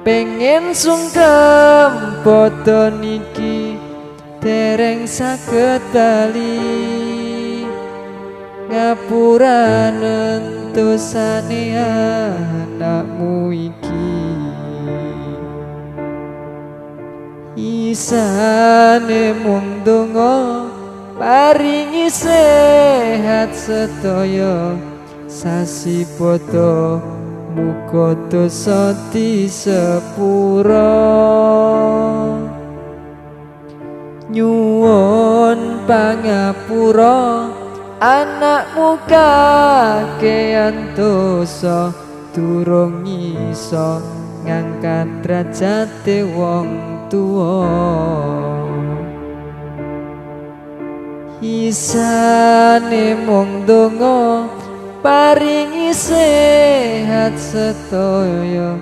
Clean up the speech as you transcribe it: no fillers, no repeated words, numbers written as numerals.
Pengen sungkem padha niki dereng saged bali, ngapuranen dosane anakmu iki. Isane mung donga paringi sehat sedaya, sasi padha muga dosa disepura. Nyuwun pangapura anakmu kakean dosa, durung iso ngangkat derajate wong tuwa. Isane mung donga paringi sehat sedaya.